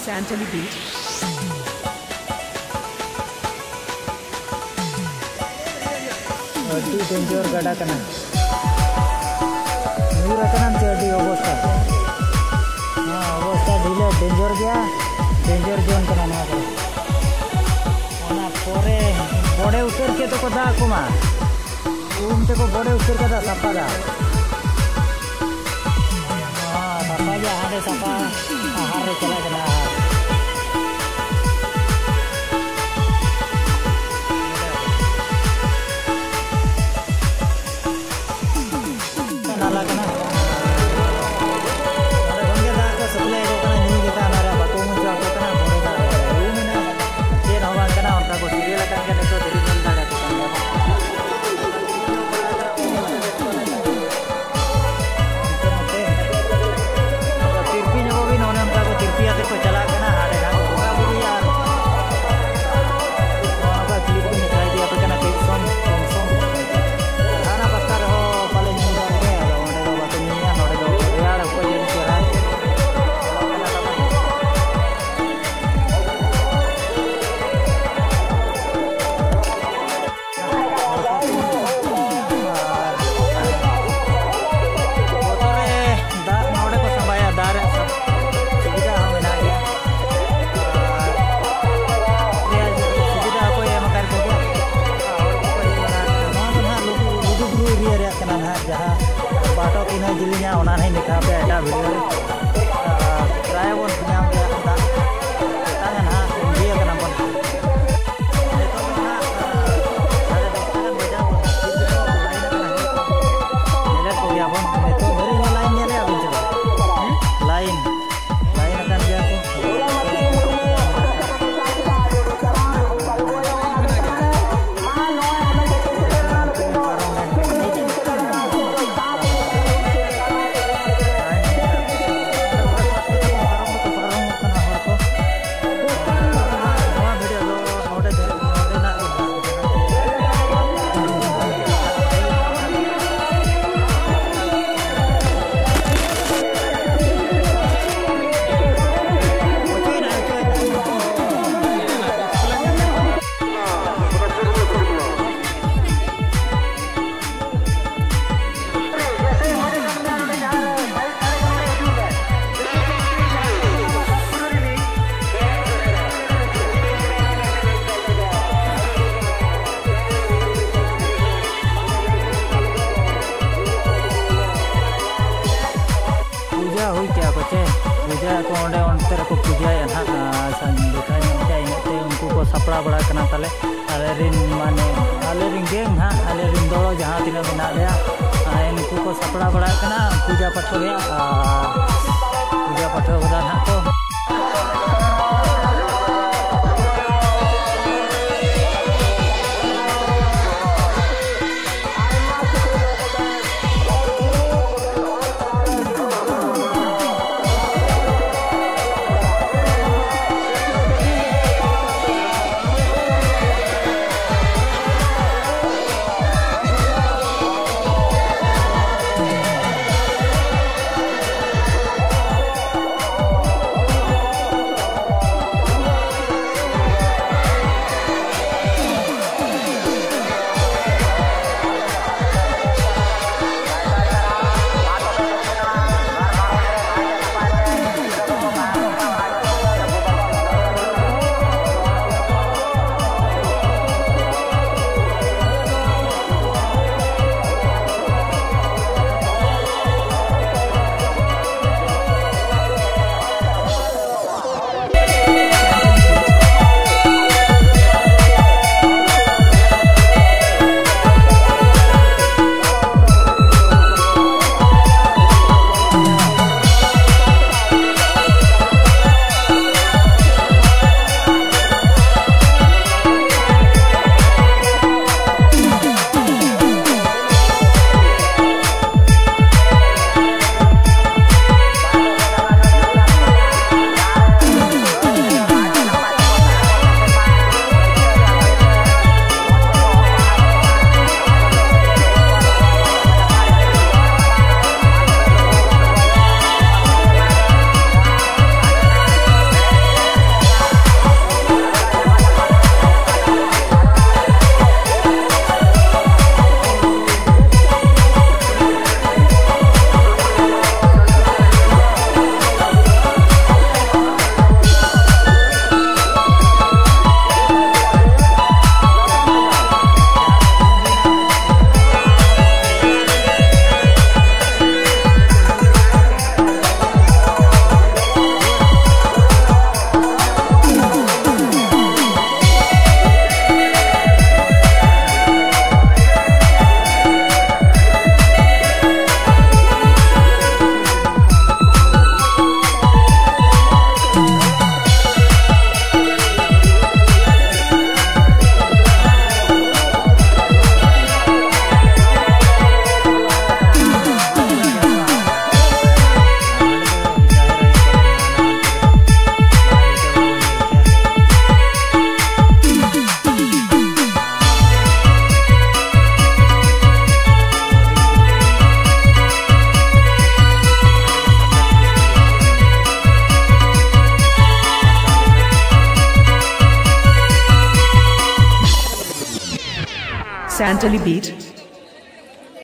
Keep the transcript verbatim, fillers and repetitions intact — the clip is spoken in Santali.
ᱥᱟᱱᱛᱟᱞᱤ ᱵᱤᱴ᱾ ᱟᱹᱰᱤ ᱰᱮᱧᱡᱟᱨ ᱜᱟᱰᱟ ᱠᱟᱱᱟ᱾ ᱧᱩᱨ ᱟᱠᱟᱱᱟᱢ ᱪᱮ ᱟᱹᱰᱤ ᱚᱵᱚᱥᱛᱟ? ᱦᱮᱸ, ᱚᱵᱚᱥᱛᱟ ᱰᱷᱤᱞᱟᱹ, ᱰᱮᱧᱡᱟᱨ ᱜᱮᱭᱟ, ᱰᱮᱧᱡᱟᱨ ᱡᱳᱱ ᱠᱟᱱᱟ ᱱᱚᱣᱟ ᱫᱚ᱾ ᱚᱱᱟ ᱯᱚᱨᱮ ᱵᱚᱰᱮ ᱩᱛᱟᱹᱨ ᱠᱮᱫ ᱫᱚᱠᱚ ᱫᱟᱜ ᱠᱚᱢᱟ᱾ ᱩᱢ ᱛᱮᱠᱚ ᱵᱚᱰᱮ ᱩᱛᱟᱹᱨ ᱠᱟᱫᱟ, ᱥᱟᱯᱷᱟ ᱫᱟᱜ᱾ ᱦᱚᱸ, ᱥᱟᱯᱷᱟ ᱜᱮ, ᱦᱟᱸᱰᱮ ᱥᱟᱯᱷᱟ, ᱟᱦᱟᱨ ᱨᱮ ᱪᱟᱞᱟᱜ ᱠᱟᱱᱟ, ᱟᱦᱟᱨ᱾ ᱱᱟᱞᱟ ᱠᱟᱱᱟ᱾ ᱚᱸᱰᱮ ᱠᱷᱚᱱ ᱜᱮ ᱫᱟᱜ ᱠᱚ supply ᱟᱠᱚ ᱠᱟᱱᱟ, ᱧᱩᱭ ᱞᱮᱠᱟ, ᱚᱱᱟ ᱨᱮ ᱵᱟᱠᱚ ᱩᱢ ᱦᱚᱪᱚ ᱟᱠᱚ ᱠᱟᱱᱟ, ᱵᱚᱰᱮ ᱫᱟᱜ ᱨᱮ ᱩᱢ ᱮᱱᱟ᱾ ᱪᱮᱫ ᱦᱚᱸ ᱵᱟᱝ ᱠᱟᱱᱟ, ᱚᱱᱠᱟ ᱠᱚ serial ᱟᱠᱟᱱ ᱜᱮᱭᱟ, ᱱᱤᱛᱚᱜ ᱫᱷᱤᱨᱤ ᱧᱮᱞ ᱫᱟᱲᱮ ᱟᱠᱚ ᱠᱟᱱ ᱜᱮᱭᱟ᱾ ᱛᱤᱨᱯᱤ ᱧᱚᱜ ᱵᱤᱱ, ᱚᱱᱮ ᱚᱱᱠᱟ ᱠᱚ ᱛᱤᱨᱯᱤ ᱟᱛᱮ ᱠᱚ ᱪᱟᱞᱟᱜ ᱠᱟᱱᱟ, ᱦᱟᱸᱰᱮ ᱱᱟᱦᱟᱜ ᱠᱚ ᱵᱚᱸᱜᱟ ᱵᱩᱨᱩᱭᱟ᱾ ᱟᱨ ᱱᱚᱜᱼᱚ ᱱᱚᱝᱠᱟ clip ᱵᱤᱱ ᱫᱮᱠᱷᱟᱣ ᱤᱫᱤ ᱟᱯᱮ ᱠᱟᱱᱟ, ᱴᱮᱱᱥᱚᱱ, ᱴᱮᱱᱥᱚᱱ᱾ ᱦᱟᱱᱟ ᱯᱟᱥᱴᱟ ᱨᱮᱦᱚᱸ ᱯᱟᱞᱮ ᱧᱩ ᱫᱟᱜ ᱜᱮ, ᱟᱫᱚ ᱚᱸᱰᱮ ᱫᱚ ᱵᱟᱠᱚ ᱧᱩᱭᱟ, ᱱᱚᱰᱮ ᱫᱚ ᱨᱮᱭᱟᱲ ᱚᱠᱚᱭ ᱧᱩ ᱪᱮᱦᱨᱟ᱾ ᱵᱚᱛᱚᱨ ᱨᱮ ᱫᱟᱜ ᱱᱚᱰᱮ ᱠᱚ ᱥᱟᱸᱵᱟᱭᱟ, ᱫᱟᱜ ᱨᱮ ᱥᱩᱵᱤᱫᱷᱟ ᱦᱚᱸ ᱢᱮᱱᱟᱜ ᱜᱮᱭᱟ᱾ ᱟᱨ ᱨᱮᱭᱟᱜ ᱥᱩᱵᱤᱫᱷᱟ ᱦᱚᱸᱠᱚ ᱮᱢ ᱟᱠᱟᱫ ᱠᱚᱜᱮᱭᱟ᱾ ᱦᱚᱲ ᱠᱚᱠᱚ ᱦᱮᱡ ᱵᱟᱲᱟ ᱟᱠᱟᱱᱟ᱾ ᱱᱚᱣᱟ ᱫᱚ ᱱᱟᱦᱟᱜ ᱞᱩᱜᱩ, ᱞᱩᱜᱩ ᱵᱩᱨᱩ area ᱨᱮᱭᱟᱜ ᱠᱟᱱᱟ ᱱᱟᱦᱟᱜ, ᱡᱟᱦᱟᱸ ᱵᱟᱴᱚ ᱛᱤᱱᱟᱹᱜ ᱡᱤᱞᱤᱧᱟ ᱚᱱᱟ ᱱᱟᱦᱟᱜ ᱤᱧ ᱫᱮᱠᱷᱟᱣ ᱯᱮᱭᱟ ᱮᱴᱟᱜ video ᱨᱮ᱾ ᱟᱨ ᱯᱨᱟᱭ ᱵᱚᱱ ᱧᱟᱢ ᱜᱮᱭᱟ ᱫᱟᱜ ᱛᱮᱛᱟᱝᱟ ᱱᱟᱦᱟᱜ, ᱤᱭᱟᱹ ᱠᱟᱱᱟ ᱵᱚᱱ᱾ ᱱᱤᱛᱚᱜ ᱫᱚ ᱱᱟᱦᱟᱜ, ᱥᱟᱲᱮ ᱫᱚᱥᱴᱟ ᱜᱟᱱ ᱵᱟᱡᱟᱣ ᱠᱟᱱᱟ᱾ ᱧᱮᱞᱮᱫ ᱠᱚᱜᱮᱭᱟ ᱵᱚᱱ᱾ ᱱᱤᱛᱚᱜ ᱫᱷᱟᱹᱨᱤᱡ ᱦᱚᱸ line ᱧᱮᱞᱮᱫᱼᱟ ᱵᱤᱱ ᱪᱮ ᱵᱟᱝ? Line, line ᱟᱠᱟᱱ ᱜᱮᱭᱟ ᱠᱚ᱾ ᱯᱩᱡᱟ ᱦᱩᱭ ᱠᱮᱜᱼᱟ ᱠᱚ ᱪᱮ? ᱯᱩᱡᱟ ᱠᱚ ᱚᱸᱰᱮ, ᱚᱱᱛᱮ ᱨᱮᱠᱚ ᱯᱩᱡᱟᱭᱟ ᱱᱟᱦᱟᱜ᱾ ᱟᱪᱪᱷᱟ, ᱫᱮᱠᱷᱟ ᱧᱚᱜ ᱠᱮᱜᱼᱟ᱾ ᱤᱱᱟᱹᱜ ᱛᱮ ᱩᱱᱠᱩ ᱠᱚ ᱥᱟᱯᱲᱟᱣ ᱵᱟᱲᱟ ᱠᱟᱱᱟ ᱛᱟᱞᱮ᱾ ᱟᱞᱮ ᱨᱤᱱ ᱢᱟᱱᱮ, ᱟᱞᱮ ᱨᱤᱱ ᱜᱮᱝ ᱱᱟᱦᱟᱜ, ᱟᱞᱮ ᱨᱤᱱ ᱫᱚᱞ ᱡᱟᱦᱟᱸ ᱛᱤᱱᱟᱹᱜ ᱢᱮᱱᱟᱜ ᱞᱮᱭᱟ, ᱟᱨ ᱩᱱᱠᱩ ᱠᱚ ᱥᱟᱯᱲᱟᱣ ᱵᱟᱲᱟᱜ ᱠᱟᱱᱟ ᱯᱩᱡᱟ ᱯᱟᱴᱷᱚ ᱨᱮᱭᱟᱜ᱾ ᱟᱨ ᱯᱩᱡᱟ ᱯᱟᱴᱷᱚ ᱠᱟᱫᱟ ᱱᱟᱦᱟᱜ ᱠᱚ᱾ Santali Beat.